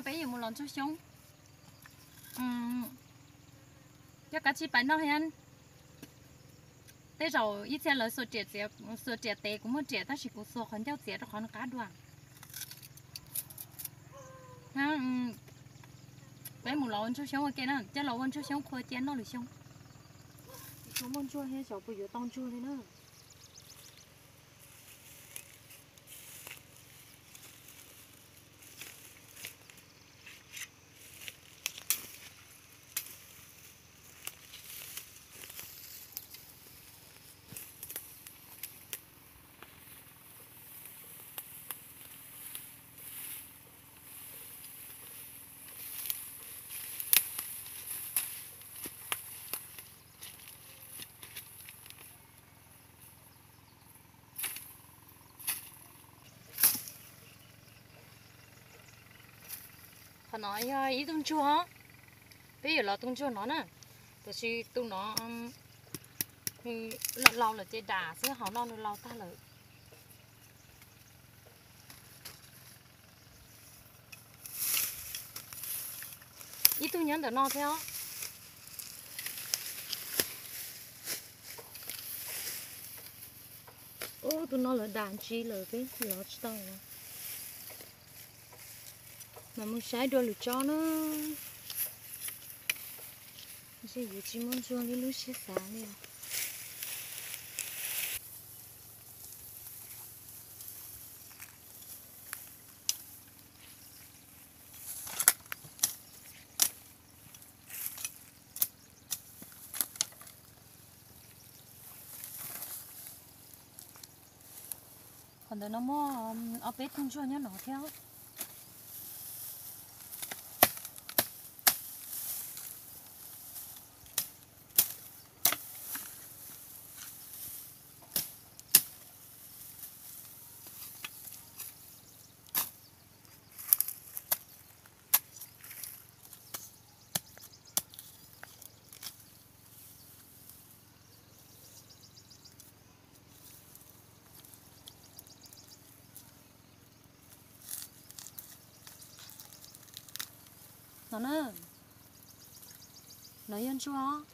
Peb yuav mus los ntsuag xyoob. Coj kav tsij pais noj thiab. Tej zaum ib txhia lawv xuas riam tes, kuv muaj riam tab sis kuv xuas qhov ncauj txiav rau qhov nws qab dua. Peb mus los ua ntsuag xyoob ua ke na, coj los ua ntsuag xyoob qhua cia noj lwm xyoo. Tsis tshua muaj ntsuag thiab xyov puas yuav tau ntsuag li na. Qhov no yog ib tug ntsuag, peb yuav los tus ntsuag no na, tiam sis tus no nws laus laus lawm ces dam xwb, hauv no nws laus tag lawm. Ib tug nyob ntawm no thiab. Ub, tus no lawv dam ntsis lawm peb lov tsis tau. Mas mus saib dua lwm tsob na. Ntshe yuav tsis muaj ntsuag li lub siab xav li. Qhov ntawd no muaj ob peb tug ntsuag nyob no thiab. No na, no yog ntsuag.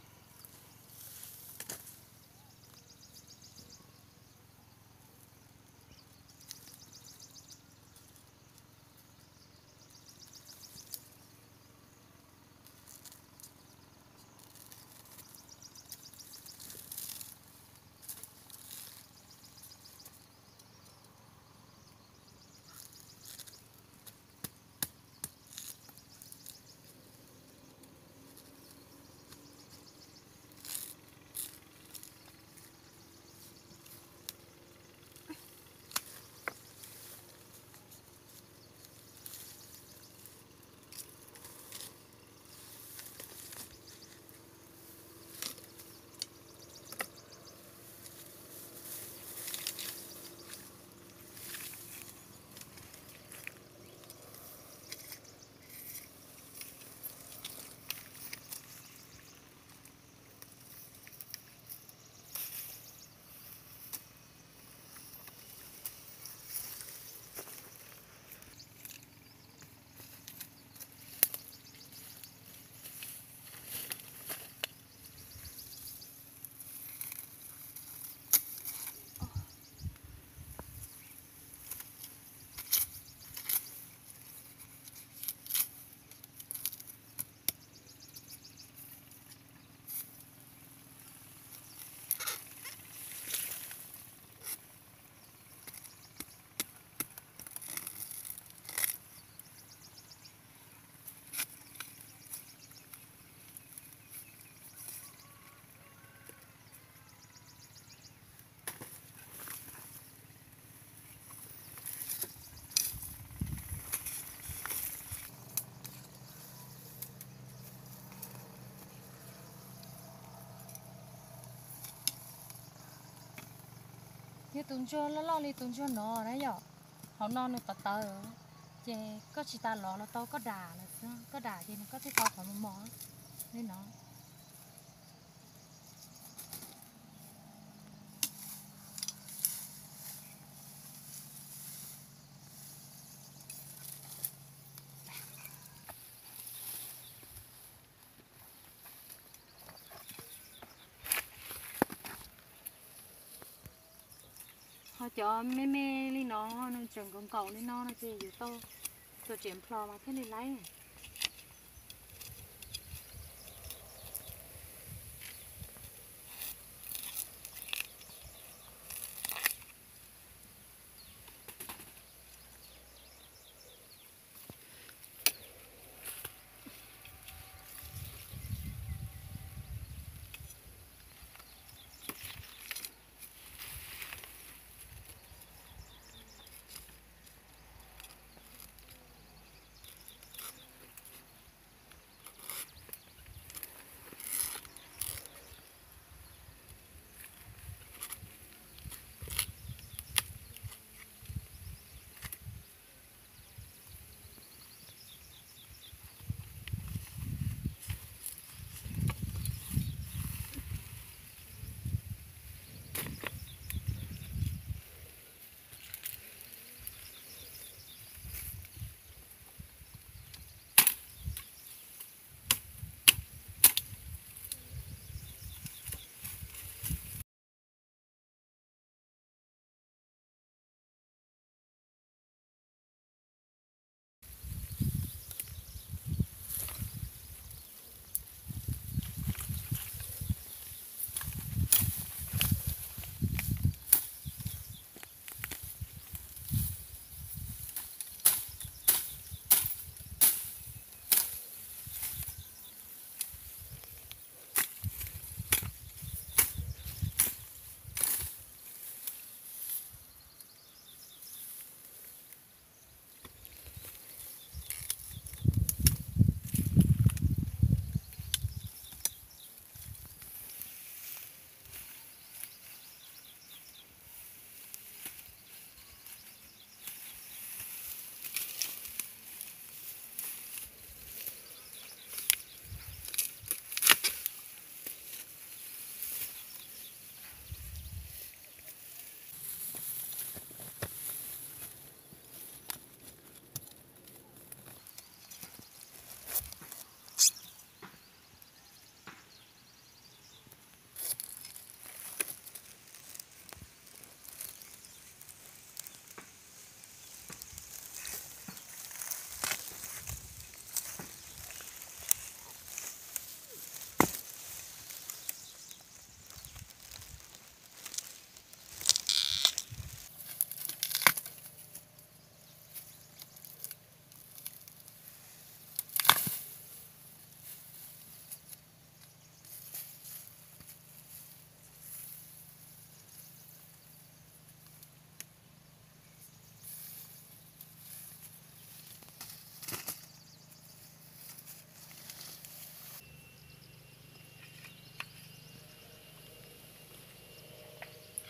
Yog tus ntsuag loj loj li tus ntsuag no na yom, hauv no nws tawv tawv, ces koj tsis tas lov los tau, koj dam lawm xwb, koj dam ces nws koj thiaj tau qhov mos mos li no. Cov me me li no nws tseem nkaum nkaum li no no ces yuav tau txuas riam nplho mas thiaj li laib.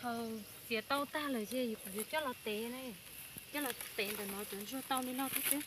Thaum txiav tau tag lawm ces kuv yuav coj los tev ne, coj los tev ntawm no cov ntsuag tau li no thiab xwb.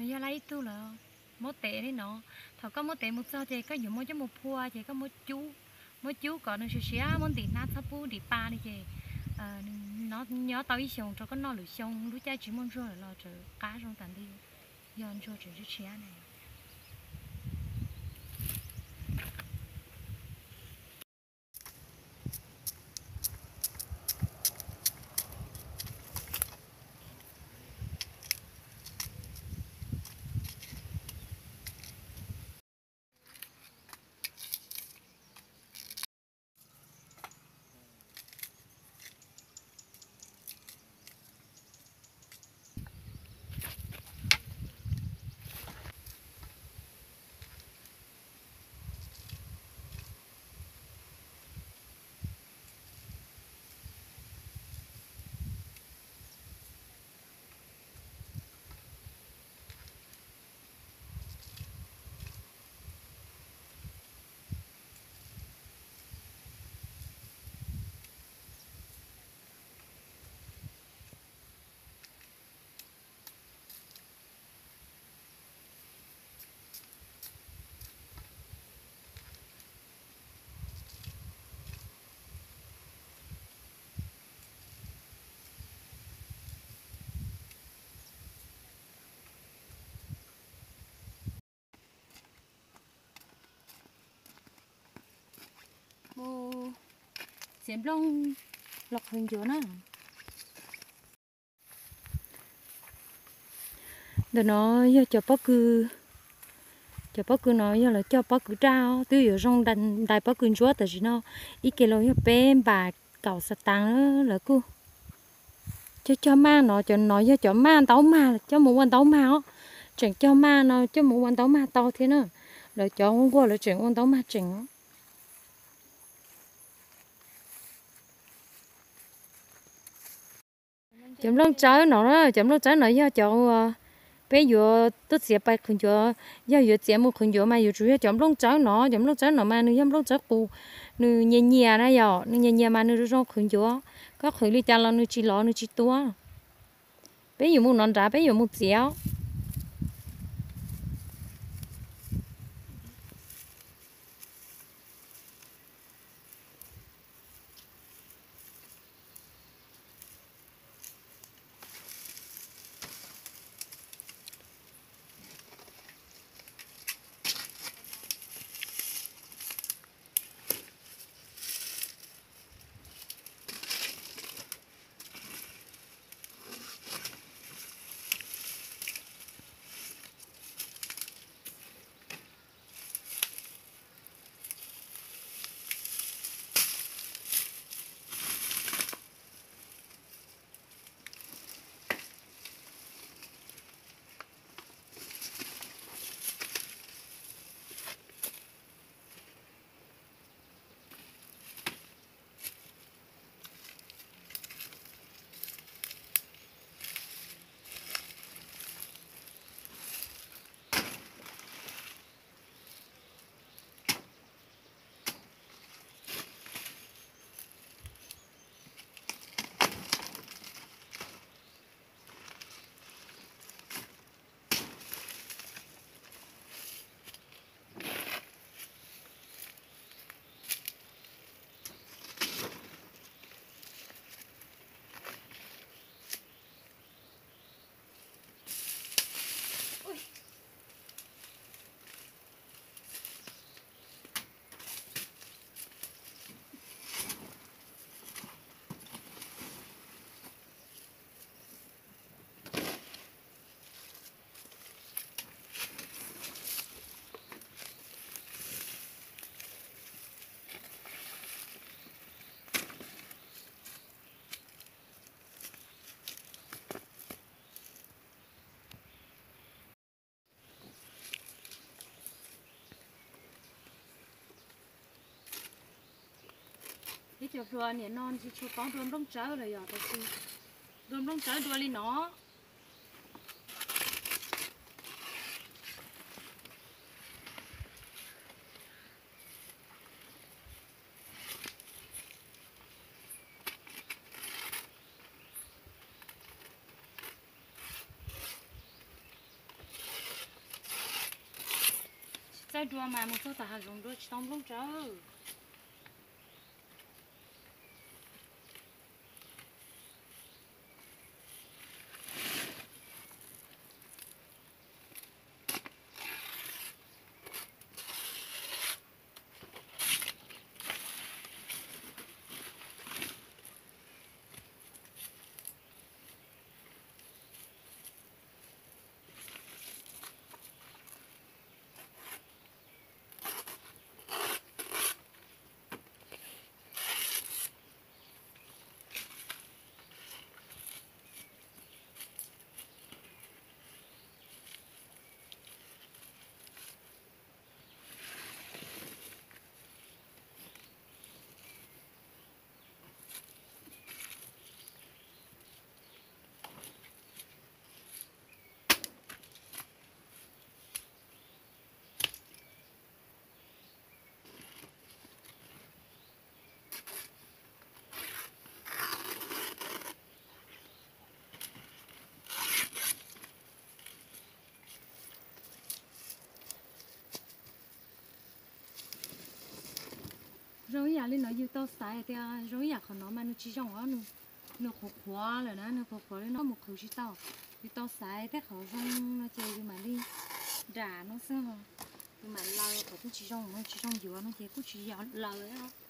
Nws yog lab ib tug lawm, muab tev li no. Thaum koj muab tev mus txog ces koj yuav muab coj mus phua ces koj muab cub, muab cub kom nws siav siav, muab ntim hnab txhob pub ntim pa li ces nws nyob tau ib xyoos rau koj noj lwm xyoo lub caij tsis muaj ntsuag lawm los tseem qab zoo tas nti, yog ntsuag tseem tshiab tshiab na. Ces nplooj los qhwv ncuav na. Ntawm no yog cov pob kws, cov pob kws no yog lawv coj pob kws daj os, twb yuav zoo ntais pob kws ntsuab tam sim no. Ib kis los yog peb npas kaum xav tas lawv kuj coj coj maj no. Cov no yog cov maj ntaub mag coj mus ua ntaub mag os. Tseem cog maj no coj mus ua ntaub mag tau thiab na. Lawv cov nquag lawv tseem ua ntaub mag tseem os. Cov nplooj tsawb no, cov nplooj tsawb no yog cov uas peb yuav tuaj txiav pais qhwv ncuav. Yog yuav txiav mus qhwv ncuav mas yuav tsum yog cov nplooj tsawb no. Cov nplooj tsawb no mas nws yog nplooj tsawb qus, nws nyias nyias na yom, nws nyias nyias mas nws zoo zoo qhwv ncuav. Koj qhwv li cas los nws tsis lov nws tsis tuab. Peb yuav mus no nrad peb yuav mus txiav. Peb cov hluas niam no tsis tshua paub dua nplooj tsawb lawm yom, tab sis dua nplooj tsawb dua li no. Tsis txawj dua mas mus txog tom hav zoov dua tsis tau nplooj tsawb. Zoo ib yam li no yus tau xaiv tias zoo ib yam qhov no mas nws tsis zoo os, nws qhuav qhuav lawm na, nws qhuav qhuav li no mus qhwv tsis tau. Yus tau xaiv tej qhov zoo no ces yus mam li nram no xwb, yus mam laws qhov twg tsis zoo no tsis zoo yuav no ces kuj tsis yog laws.